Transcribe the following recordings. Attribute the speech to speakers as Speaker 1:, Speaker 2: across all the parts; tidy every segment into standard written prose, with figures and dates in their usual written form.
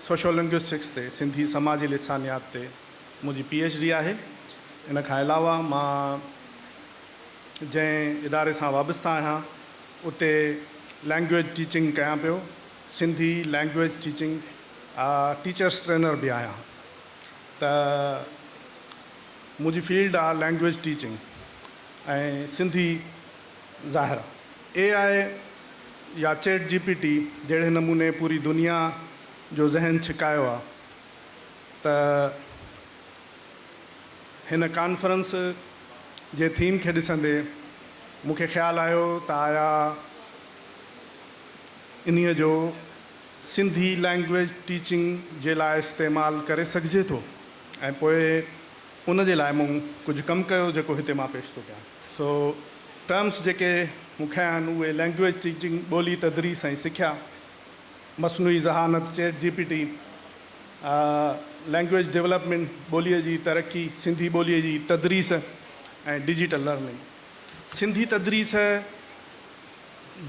Speaker 1: سوشولنگوسٽڪس تي سنڌي سماجي لسانيات تي منهنجي پي ايڇ ڊي آهي. ان کان علاوه مان جنهن اداري سان وابسته آهيان اتي لينگويج ٽيچنگ ڪيان پيو. Sindhi language teaching teachers trainer به آهيان ته منهنجي فيلڊ آهي لينگويج ٽيچنگ ۽ سنڌي ظاهر آهي. اي آء يا چيٽ جي پي ٽي جهڙي نموني پوري دنيا جو ذهن ڇڪايو آهي ته هن ڪانفرنس جي ٿيم کي ڏسندي مون کي خيال آيو ته آيا انهيء جو سنڌي لئنگويج ٽيچنگ جي لاء استعمال ڪري سگهجي ٿو ۽ پوء ان جي لاء مون ڪجهه ڪم ڪيو جيڪو هتي مان پيش ٿو ڪيان. سو ٽرمس جيڪي مون کنيا آهن اهي لئنگويج ٽيچنگ، ٻولي تدريس ۽ سکيا، مصنوعي ذهانت، chat G P T, language development, ٻوليء جي ترقي، سنڌي ٻوليء جي تدريس ۽ ڊجيٽل لرننگ. سنڌي تدريس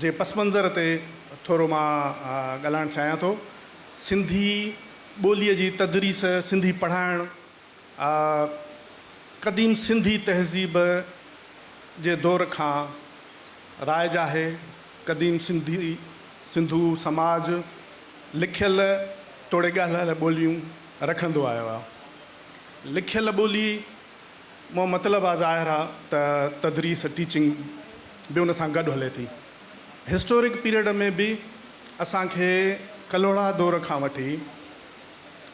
Speaker 1: جي پس منظر تي ٿورو مان ڳالهائڻ چاهيان ٿو. سنڌي ٻوليء جي تدريس، سنڌي پڙهائڻ قديم سنڌي تهذيب جي دور کان رائج آهي. قديم سنڌي سنڌو سماج لکيل توڙي ڳالهايل ٻوليون رکندو آيو آهي. لکيل ٻولي مان مطلب آ ظاهر آ ته تدريس، Teaching، به ان سان گڏ هلي ٿي. هسٽورڪ پيريڊ ۾ به اسان کي ڪلهوڙا دور کان وٺي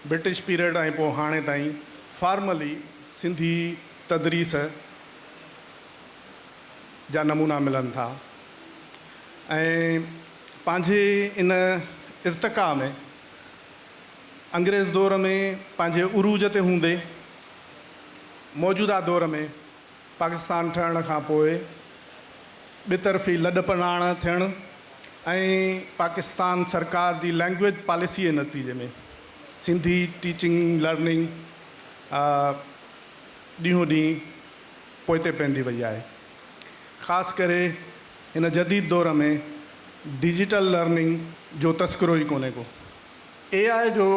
Speaker 1: برٽش پيريڊ ۽ پوء هاڻي تائين فارملي سنڌي تدريس جا نمونا ملن ٿا ۽ پنهنجي ان ارتقا ۾ انگريز دور ۾ پنهنجي عروج تي هوندي موجوده دور ۾ پاڪستان ٺهڻ کان پوء ٻطرفي لڏپلاڻ ٿيڻ ۽ پاڪستان سرڪار جي لينگويج پاليسي جي نتيجي ۾ سنڌي ٽيچنگ لرننگ ڏينهون ڏينهن پوئتي پوندي وئي آهي. خاص ڪري هن جديد دور ۾ ڊجيٽل لرننگ جو تذڪرو ئي ڪونهي ڪو. اي آء جو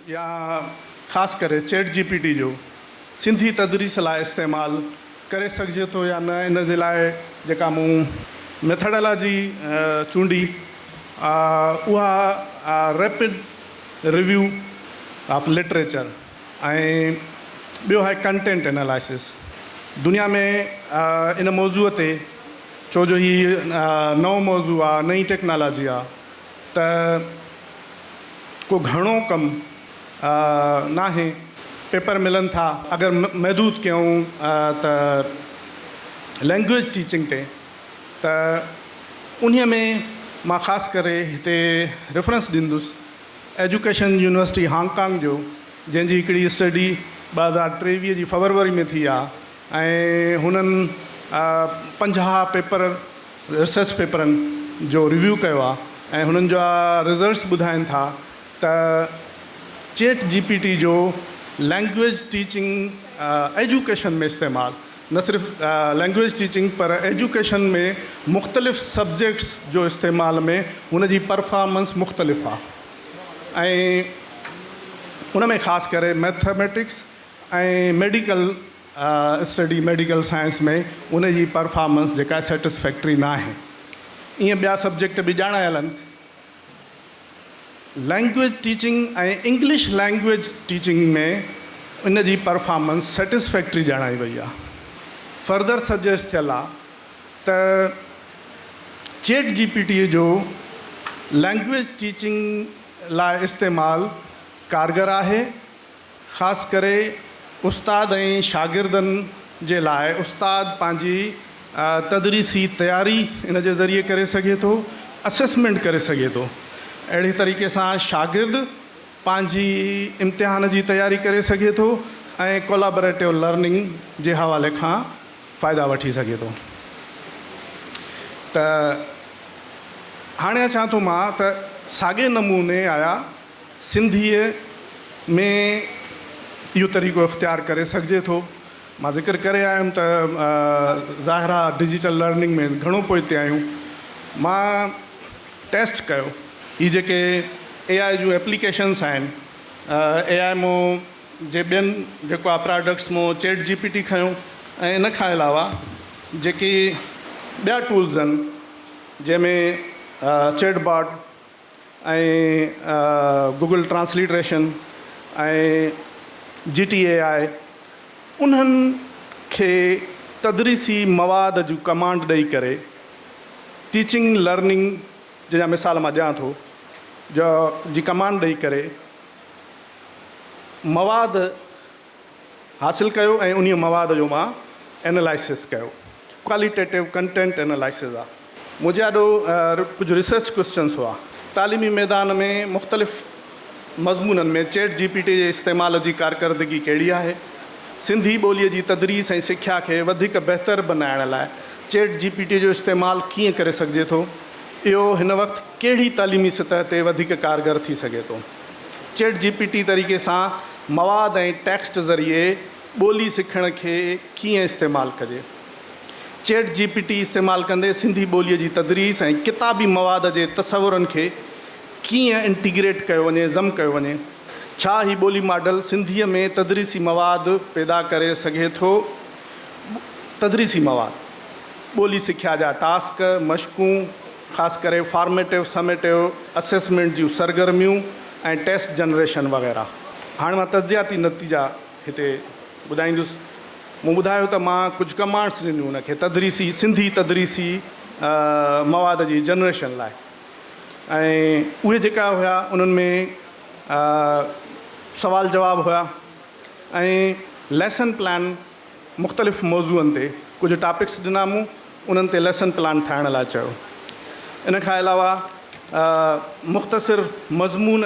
Speaker 1: يا خاص ڪري چيٽ جي پي ٽي جو سنڌي تدريس لاء استعمال ڪري سگهجي ٿو يا نه ان جي لاء جيڪا مون ميٿاڊالاجي چونڊي اها ريپڊ ريويو آف لٽريچر ۽ ٻيو آهي ڪنٽينٽ انالائسس. دنيا ۾ ان موضوع تي ڇو جو هي نئون موضوع آهي نئين ٽيڪنالاجي آهي ته ڪو گهڻو ڪم ناهي، پيپر ملن ٿا، اگر محدود ڪيون ته لينگويج ٽيچنگ تي ته انهي ۾ مان خاص ڪري هتي ريفرنس ڏيندس ايجوڪيشن يونيورسٽي هانگ ڪانگ جو جنهن جي هڪڙي اسٽڊي 2023 جي فبروري ۾ ٿي آهي ۽ هنن 50 پيپر ريسرچ پيپرن جو ريويو ڪيو آهي ۽ هنن جا رزلٽس ٻڌائين ٿا ته چيٽ جي پي ٽي جو لينگويج ٽيچنگ ايجوڪيشن ۾ استعمال نه صرف لينگويج ٽيچنگ پر ايجوڪيشن ۾ مختلف سبجيڪٽس جو استعمال ۾ هن جي پرفارمنس مختلف آهي ۽ ان ۾ خاص ڪري mathematics ۽ medical study medical science ۾ ان جي پرفارمنس جيڪا سيٽسفيڪٽري ناهي. ائين ٻيا سبجيڪٽ به ڄاڻايل آهن. Language teaching ۽ English language teaching ۾ ان جي پرفارمنس سيٽسفيڪٽري ڄاڻائي وئي آهي. فردر سجيسٽ ٿيل آهي ته چيٽ جي پي ٽي جو لينگويج ٽيچنگ لاء استعمال ڪارگر آهي. خاص ڪري استاد ۽ شاگردن جي لاء استاد پنهنجي تدريسي تياري ان جي ذريعي ڪري سگهي ٿو، اسيسمينٽ ڪري سگهي ٿو. اهڙي طريقي سان شاگرد پنهنجي امتحان جي تياري ڪري سگهي ٿو ۽ ڪولابريٽو لرننگ جي حوالي کان فائدا وٺي سگهي ٿو. ته هاڻي اچان ٿو مان ته ساڳئي نموني آيا سنڌيء ۾ اهو طريقو اختيار ڪري سگهجي ٿو. مان ذڪر ڪري آيم ته ظاهر آ ڊجيٽل لرننگ ۾ گهڻو پوئتي آهيون. مان ٽيسٽ ڪيو هي جيڪي اي آء جون ايپليڪيشنس آهن اي آء مون جي ٻين جيڪو آ پراڊڪٽس مون چيٽ جي پي ٽي کنيو ۽ ان کان علاوه جيڪي ٻيا ٽولز آهن جنهن ۾ chat bot ۽ Google transliteration ۽ G T A I انهن کي تدريسي مواد جون ڪمانڊ ڏئي ڪري ٽيچنگ لرننگ جنهن جا مثال مان ڏيان ٿو جا جي ڪمانڊ ڏئي ڪري مواد حاصل ڪيو ۽ انهيء مواد جو مان اينالائسس ڪيو. ڪواليٽيٽو ڪنٽينٽ اينالائسز آ. منهنجي آڏو ڪجهه ريسرچ ڪوئسچنس هئا. تعليمي ميدان ۾ مختلف مضمونن ۾ چيٽ جي پي ٽي جي استعمال جي ڪارڪردگي ڪهڙي آهي؟ سنڌي ٻوليء جي تدريس ۽ سکيا کي وڌيڪ بهتر بنائڻ لاء چيٽ جي پي ٽي جو استعمال ڪيئن ڪري سگهجي ٿو؟ اهو هن وقت ڪهڙي تعليمي سطح تي وڌيڪ ڪارگر ٿي سگهي ٿو؟ چيٽ جي پي ٽي طريقي سان مواد ۽ ٽيڪسٽ ذريعي ٻولي سکڻ کي ڪيئن استعمال ڪجي؟ چيٽ جي پي ٽي استعمال ڪندي سنڌي ٻوليء جي تدريس ۽ ڪتابي مواد جي تصورن کي ڪيئن انٽيگريٽ ڪيو وڃي، ضم ڪيو وڃي؟ ڇا هي ٻولي ماڊل سنڌيء ۾ تدريسي مواد پيدا ڪري سگهي ٿو؟ تدريسي مواد، ٻولي سکيا جا ٽاسڪ، مشقون، خاص ڪري فارميٽو، سميٽو، اسيسمينٽ جون سرگرميون ۽ ٽيسٽ جنريشن وغيره. هاڻي مان تجزياتي نتيجا هتي ٻڌائيندس. مون ٻڌايو ته مان ڪجهه ڪمانڊس ڏنيون ان کي تدريسي سنڌي تدريسي مواد جي جنريشن لاء ۽ اهي جيڪا هيا انهن ۾ سوال جواب هيا ۽ ليسن پلان مختلف موضوعن تي ڪجهه ٽاپڪس ڏنا مون انهن تي ليسن پلان ٺاهڻ لاء چيو. ان کان علاوه مختصر مضمون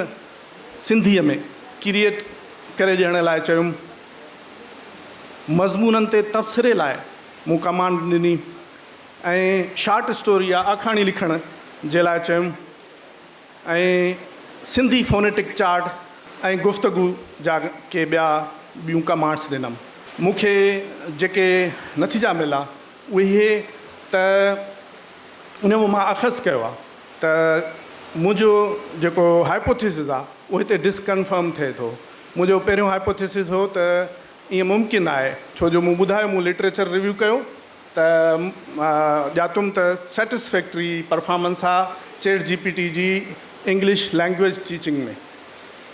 Speaker 1: سنڌيء ۾ ڪريئيٽ ڪري ڏيڻ لاء چيم. مضمونن تي تبصري لاء مون ڪمانڊ ڏني ۽ شارٽ اسٽوري يا آکاڻي لکڻ جي لاء چيم. ۽ سنڌي فونيٽڪ چارٽ ۽ گفتگو جا ڪي ٻيا ٻيون ڪمانڊس ڏنم. مون کي جيڪي نتيجا ملا اهي هي ته ان مان مان اخذ ڪيو آهي ته منهنجو جيڪو هائپوٿيسز آهي اهو هتي ڊسڪنفرم ٿئي ٿو. منهنجو پهريون هائپوٿيسز هو ته ائين ممڪن آهي ڇو جو مون ٻڌايو مون لٽريچر ريويو ڪيو ته ڄاتم ته سيٽسفيڪٽري پرفارمنس آ چيٽ جي پي ٽي جي انگلش لينگويج ٽيچنگ ۾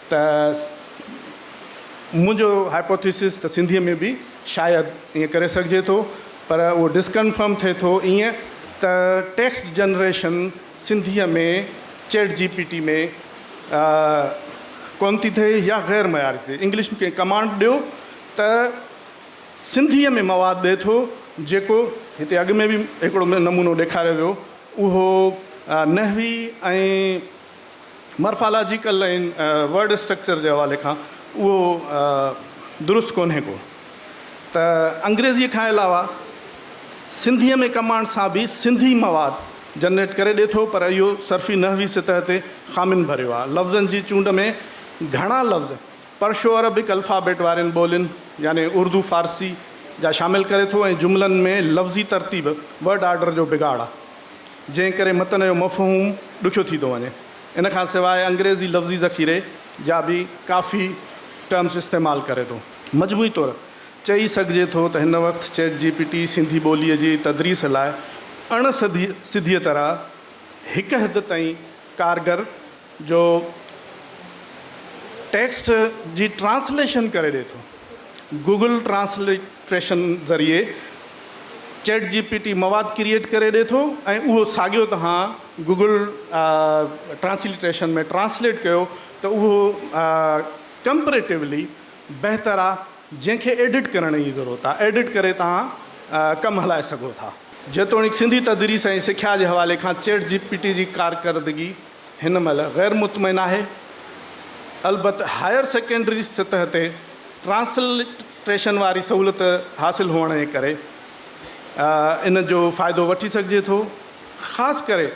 Speaker 1: ته منهنجو هائپوٿيسس ته سنڌيء ۾ به شايد ائين ڪري سگهجي ٿو پر اهو ڊسڪنفرم ٿئي ٿو ائين ته ٽيڪسٽ جنريشن سنڌيء ۾ چيٽ جي پي ٽي ۾ ڪونه ٿي ٿئي يا غير معياري ٿي ٿئي انگلش ۾ ڪنهن ڪمانڊ ڏيو ته سنڌيء ۾ مواد ڏئي ٿو، جيڪو هتي اڳ ۾ به هڪڙو نمونو ڏيکاريو ويو، اهو نحوي ۽ مرفالاجيڪل ۽ ورڊ اسٽرڪچر جي حوالي کان اهو درست ڪونهي ڪو ته انگريزيء کان علاوه سنڌيء ۾ ڪمانڊ سان به سنڌي مواد جنريٽ ڪري ڏئي ٿو، پر اهو صرفي نحوي سطح تي خامين ڀريو آهي. لفظن جي چونڊ ۾ گهڻا لفظ پرشو عربڪ الفابيٽ وارين ٻولين يعني اردو فارسي جا شامل ڪري ٿو ۽ جملن ۾ لفظي ترتيب، Word Order، جو بگاڙ آ جنهن ڪري متن جو مفهوم ڏکيو ٿي ٿو وڃي. ان کان سواء انگريزي لفظي ذخيري جا به ڪافي ٽرمز استعمال ڪري ٿو. مجموعي طور چئي سگهجي ٿو ته هن وقت چيٽ جي پي ٽي سنڌي ٻوليء جي تدريس لاء اڻ سڌيء طرح هڪ حد تائين ڪارگر جو ٽيڪسٽ جي ٽرانسليشن ڪري ڏئي ٿو. گوگل ٽرانسليٽريشن ذريعي چيٽ جي پي ٽي مواد ڪريئيٽ ڪري ڏئي ٿو ۽ اهو ساڳيو توهان گوگل ٽرانسليٽريشن ۾ ٽرانسليٽ ڪيو ته اهو ڪمپريٽيولي بهتر آ جنهن کي ايڊٽ ڪرڻ جي ضرورت آ ايڊٽ ڪري توهان ڪم هلائي سگهو ٿا. جيتوڻيڪ سنڌي تدريس ۽ سکيا جي حوالي کان چيٽ جي پي ٽي جي ڪارڪردگي هن مهل غير مطمئن آهي. البت هائير سيڪنڊري سطح تي ٽرانسلٽريشن واري سهولت حاصل هئڻ جي ڪري ان جو فائدو وٺي سگهجي ٿو. خاص ڪري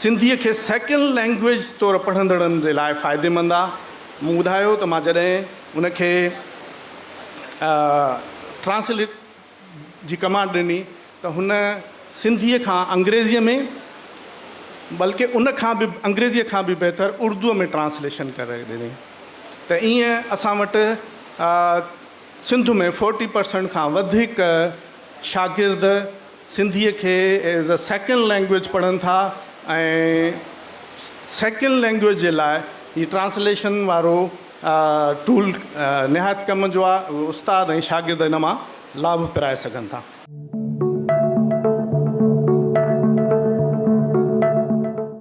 Speaker 1: سنڌيء کي سيڪنڊ لينگويج طور پڙهندڙن جي لاء فائديمند آ. مون ٻڌايو ته مان جڏهن ان کي ٽرانسليٽ جي ڪمانڊ ڏني ته هن سنڌيء کان انگريزيء ۾ بلڪه ان کان به انگريزيء کان به بهتر اردوء ۾ ٽرانسليشن ڪري ڏني. ته ائين اسان وٽ سنڌ ۾ فورٽي پرسنٽ کان وڌيڪ شاگرد سنڌيء کي ايز اي سيڪنڊ لينگويج پڙهن ٿا ۽ سيڪنڊ لينگويج جي لاء هي ٽرانسليشن وارو ٽول نهايت ڪم جو آهي، استاد ۽ شاگرد ان مان لاڀ پرائي سگهن ٿا.